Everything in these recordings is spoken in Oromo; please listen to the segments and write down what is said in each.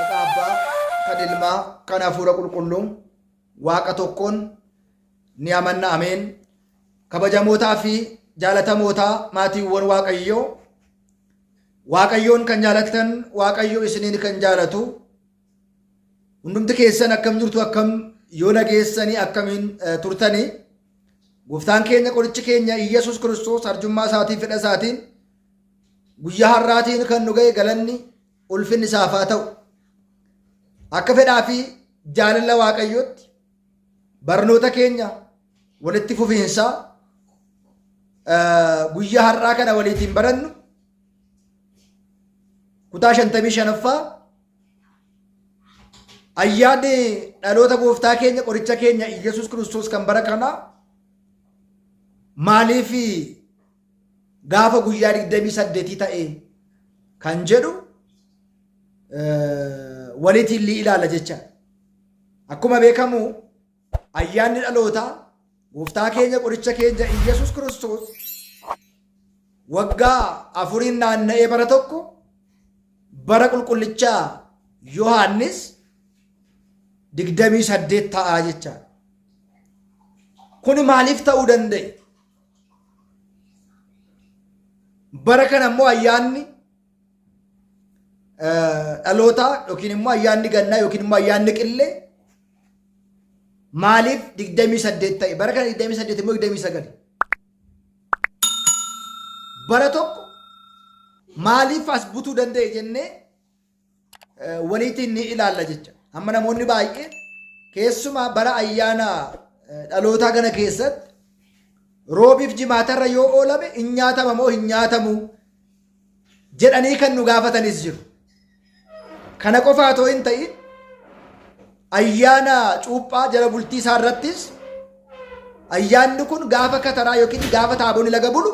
Maqaa Abbaa, kan Ilmaa, kan Hafuura Qulqulluu, Waaqa tokkoon ni amanna. Ameen. Kabajamootaa fi jaalatamootaa maatiiwwan Waaqayyoo, Waaqayyoon kan jaalattan, Waaqayyo isiniin kan jaalatu, hundumti keessan akkam jirtu, akkam yoo nageessanii, akkamiin turtanii? Gooftaan keenya, qorichi keenya Iyyasuus Kiristoos arjummaa isaatiin, fedha isaatiin guyyaa har'aatiin kan nu ga'e, galanni ulfinni isaaf haa ta'u. Akka fedhaa fi jaalala Waaqayyootti barnoota keenya walitti fufiinsaa guyyaa har'aa kana waliitiin barannu kutaa 55ffaa, ayyaanni dhaloota gooftaa keenya, qoricha keenya Iyyasuus Kiristoos kan bara kanaa maaliif gaafa guyyaa 28 ta'e kan jedhu waliitiin ni ilaala jecha. Akkuma beekamu, ayyaanni dhalootaa gooftaa keenya, qoricha keenya Iyyasuus Kiristoos waggaa 4n naanna'ee bara tokko, bara qulqullichaa Yohaannis 28 ta'aa jecha. Kun maaliif ta'uu danda'e? Bara kana immoo ayyaanni dhalootaa yookiin immoo ayyaanni gannaa yookiin immoo ayyaanni qillee maaliif 28 ta'e? Bara kana 28 immoo 29? Bara tokko maaliif as butuu danda'e jennee waliitiin ni ilaalla jecha. Amma namoonni baay'een keessumaa bara ayyaana dhalootaa kana keessatti roobiif jimaatarra yoo oolame hin nyaatama moo hin nyaatamu jedhanii kan nu gaafatanis jiru. Kana qofaa otoo hin ta'in, ayyaana cuuphaa jala bultii isaa irrattis ayyaanni kun gaafa kataraa yookiin gaafa taabonni laga bulu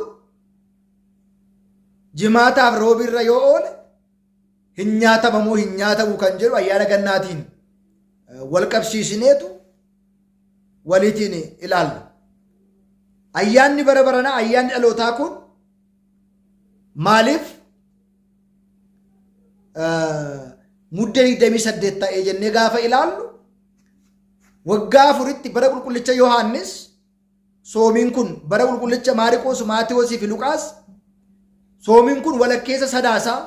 jimaataaf roobiirra yoo oole hin nyaatama moo hin nyaatamu kan jedhu ayyaana gannaatiin wal qabsiisineetu waliitiin ilaalla. Ayyaanni bara baranaa, ayyaanni dhalootaa kun maaliif Muddee 28 ta'e jennee gaafa ilaallu, waggaa 4tti bara qulqullicha Yohaannis soomiin kun, bara qulqullicha Maariqoos, Maatiwoosii fi Luqaas soomiin kun walakkeessa Sadaasaa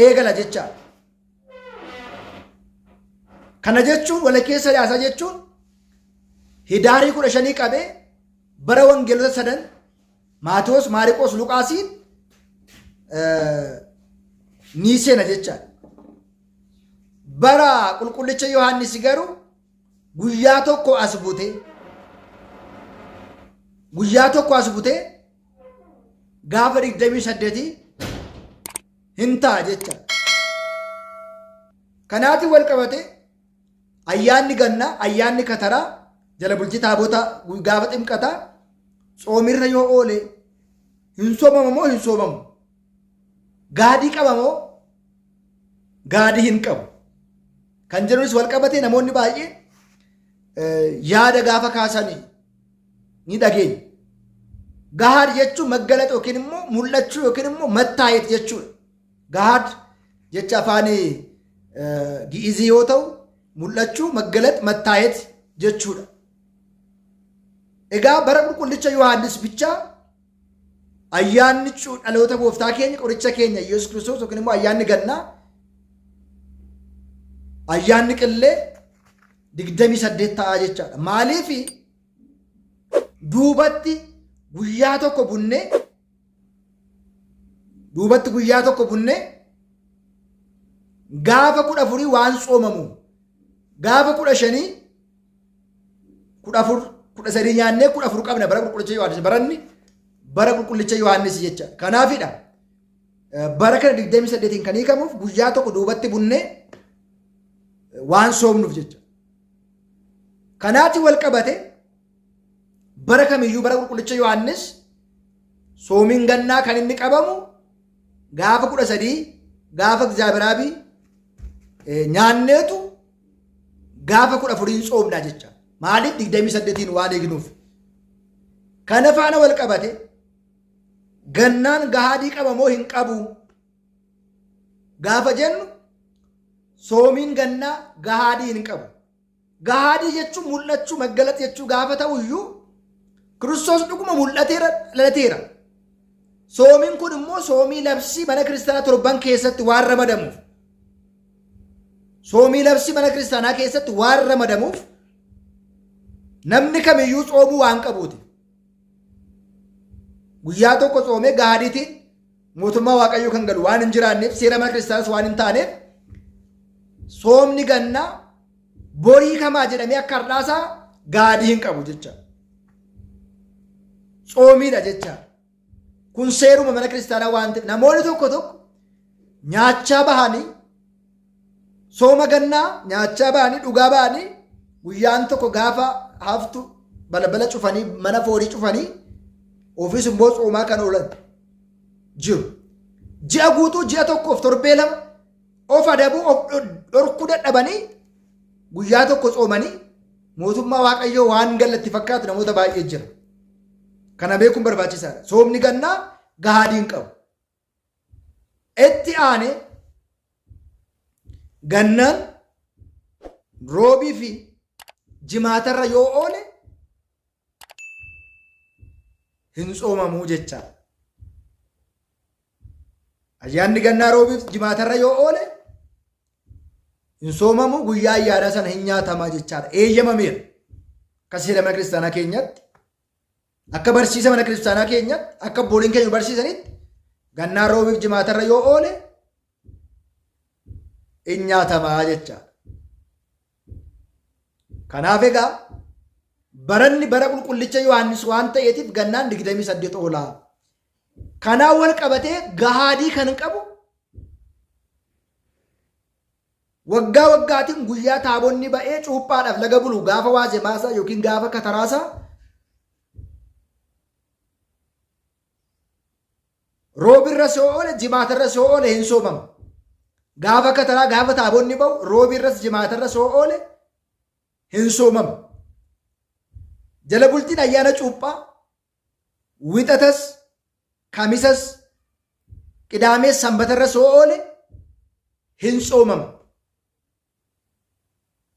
eegala jecha. Kana jechuun, walakkeessa Sadaasaa jechuun Hidaarii 15 qabee bara wangeelota sadan Maatiwoos, Maariqoos, Luqaasiin ni seena jechaadha. Bara qulqullicha Yohaannis garuu guyyaa tokko as butee, guyyaa tokko as butee gaafa 28 hin ta'a jechaadha. Kanaatiin wal qabate ayyaanni gannaa, ayyaanni kataraa, jala bultii taabota gaafa ximqataa tsoomirra yoo oole hin soomamu moo hin soomamu? Gaadii qaba moo gaadii hin qabu? Kan jedhunis wal qabatee namoonni baay'een yaada gaafa kaasanii ni dhageenya. Gahaad jechuun maggalaxa yookiin immoo mul'achuu yookiin immoo mattaayet jechuudha. Gahaad jecha afaan Gi'izii yoo ta'u, mul'achuu, maggalax, mattaayet jechuudha. Egaa bara qulqullicha Yohaannis bichaa ayyaanni dhaloota gooftaa keenya, qoricha keenya Yesuus Kiristoos yookiin immoo ayyaanni gannaa, ayyaanni qillee 28 ta'aa jechaadha. Maaliif duubatti guyyaa tokko bunnee, duubatti guyyaa tokko bunnee gaafa 14 waan tsoomamu, gaafa 15, 14, 13 nyaannee 14 qabna bara qulqullicha Yohaannis, baranni bara qulqullicha Yohaannis jecha. Kanaafidha bara kana 28n kan hiikamuuf, guyyaa tokko duubatti bunnee waan soomnuuf jecha. Kanaati wal qabate bara kamiyyuu bara qulqullicha Yohaannis soomiin gannaa kan inni qabamu gaafa 13, gaafa Egzaaberaabii nyaanneetu gaafa 14n tsoomnaa jecha. Maaliif? 28n waan eegnuuf. Kana faana wal qabate gannaan gahaadii qaba moo hin qabu gaafa jennu, Soomiin gannaa gahaadii hin qabu. Gahaadii jechuun mul'achuu maggalax jechuu gaafa ta'u iyyuu Kiristoos dhuguma mul'ateera dhalateera. Soomiin kun immoo soomii labsii mana kiristaanaa torban keessatti waan ramadamuuf soomii labsii mana kiristaanaa keessatti waan ramadamuuf namni kamiyyuu tsoomuu waan qabuuti. Guyyaa tokko tsoomee gahaadiitiin mootummaa Waaqayyoo kan galu waan hin jiraanneef seera mana kiristaanas waan hin taaneef soomni gannaa borii kamaa jedhamee akka har'aasaa gaadii hin qabu jecha. Tsoomiidha jecha. Kun seeruma mana kiristaanaa waan ta'eef namoonni tokko tokko nyaachaa bahanii sooma gannaa nyaachaa bahanii dhugaa bahanii guyyaan tokko gaafa haftu balbala cufanii mana foorii cufanii ofiis immoo tsoomaa kan oolan jiru. Ji'a guutuu ji'a tokkoof torbee lama of adabuu of dhorkuu dadhabanii guyyaa tokko tsoomanii mootummaa Waaqayyoo waan gallatti fakkaatu namoota baay'ee jira. Kana beekuun barbaachisaadha. Soomni gannaa gahaadii hin qabu. Itti aanee gannaan roobii fi jimaatarra yoo oole hin tsoomamuu jechaadha. Ayyaanni gannaa roobiif jimaatarra yoo oole hin soomamu guyyaa ayyaanaa sana hin nyaatamaa jechaadha. Eeyyamameera. Akka seera mana kiristaanaa keenyatti, akka barsiisa mana kiristaanaa keenyatti, akka abbooliin keenya nu barsiisanitti gannaa roobiif jimaatarra yoo oole hin nyaatamaa jechaadha. Kanaaf egaa baranni bara qulqullicha Yohaannis waan ta'eetiif gannaan 28 oola. Kanaan wal qabatee gahaadii kan qabu waggaa waggaatiin guyyaa taabonni ba'ee cuuphaadhaaf laga bulu gaafa waazemaasaa yookiin gaafa kataraasaa Roobirra soo oole jimaatarra soo oole hin soomamu. Gaafa kataraa gaafa taabonni ba'u roobirras jimaatarra soo oole hin soomamu. Jala bultiin ayyaana cuuphaa wixatas kamisas qidaamees sanbatarra soo oole hin soomamu.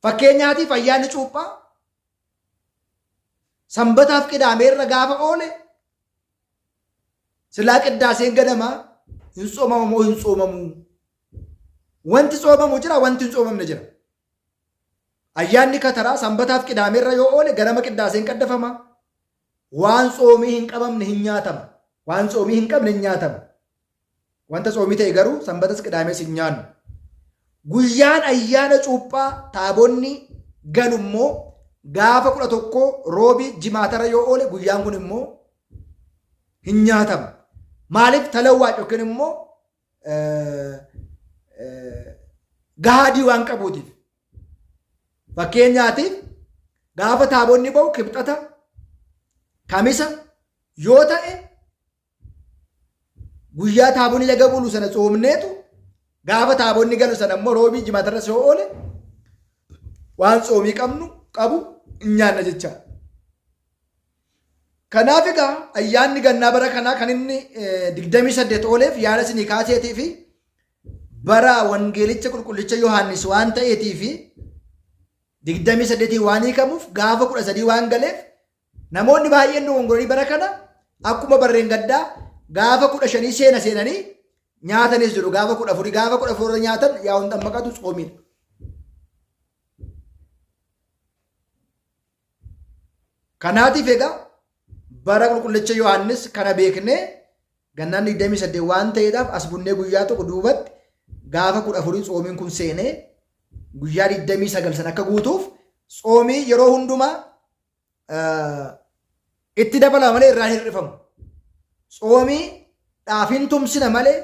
Fakkeenyaatiif ayyaanni cuuphaa sanbataaf qidaameerra gaafa oole Silaa qiddaaseen ganamaa hin tsoomamu moo hin tsoomamu? Wanti tsoomamu jira, wanti hin tsoomamne jira. Ayyaanni kataraa sanbataaf qidaameerra yoo oole ganama qiddaaseen qaddafama. Waan tsoomii hin qabamne hin nyaatama. Waan tsoomii hin qabne hin nyaatama. Wanta tsoomii ta'e garuu sanbatas qidaamees hin nyaannu. Guyyaan ayyaana cuuphaa taabonni galu immoo gaafa 11 roobii jimaatara yoo oole guyyaan kun immoo hin nyaatamu. Maaliif talawwaa yookiin immoo gahaadii waan qabuutiif. Fakkeenyaatiif gaafa taabonni ba'u kibxata kamisa yoo ta'e Guyyaa taabonni laga bulu sana tsoomneetu gaafa taabonni galu sana immoo roobii jimaatarra yoo oole waan tsoomii qabnu qabu hin nyaanna jecha. Kanaaf egaa ayyaanni gannaa bara kanaa kan inni 28 ooleef yaada isinii kaaseetii fi bara wangeelicha qulqullicha Yohaannis waan ta'eetii fi 28 waan hiikamuuf gaafa 13 waan galeef Namoonni baay'een dogongoranii bara kana akkuma barreen gaddaa gaafa 15 seena seenanii nyaatanis jiru gaafa 14 gaafa 14 irra nyaatan yaa hin xammaqatu tsoomiidha. Kanaatiif egaa bara qulqullicha Yohaannis kana beeknee gannaan 28 waan ta'eedhaaf as bunnee guyyaa tokko duubatti gaafa 14 tsoomiin kun seenee guyyaa 29 san akka guutuuf tsoomii yeroo hundumaa itti dabalama malee irraa hin hir'ifamu. Tsoomii dhaaf hin tumsina malee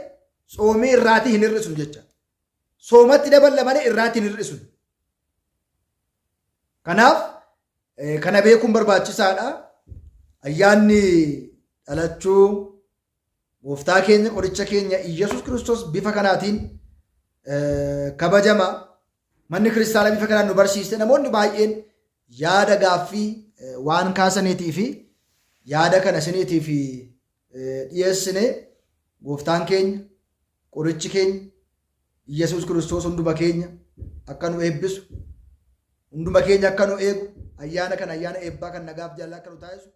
tsoomii irraatii hin hir'isnu jecha. Soomatti daballa malee irraatii hin hir'isnu. Kanaaf kana beekuun barbaachisaadha. Ayyaanni dhalachuu gooftaa keenya qoricha keenya Iyyasuus Kiristoos bifa kanaatiin kabajama. Manni kiristaanaa bifa kanaan nu barsiiste namoonni baay'een yaada gaaffii waan kaasaniitii fi yaada kana isiniitiif dhiyeessine gooftaan keenya qorichi keenya Iyyasuus Kiristoos hunduma keenya Akka nu eebbisu, hunduma keenya akka nu eegu, ayyaana kan ayyaana eebbaa kan nagaaf jaalala akka nu taasisu.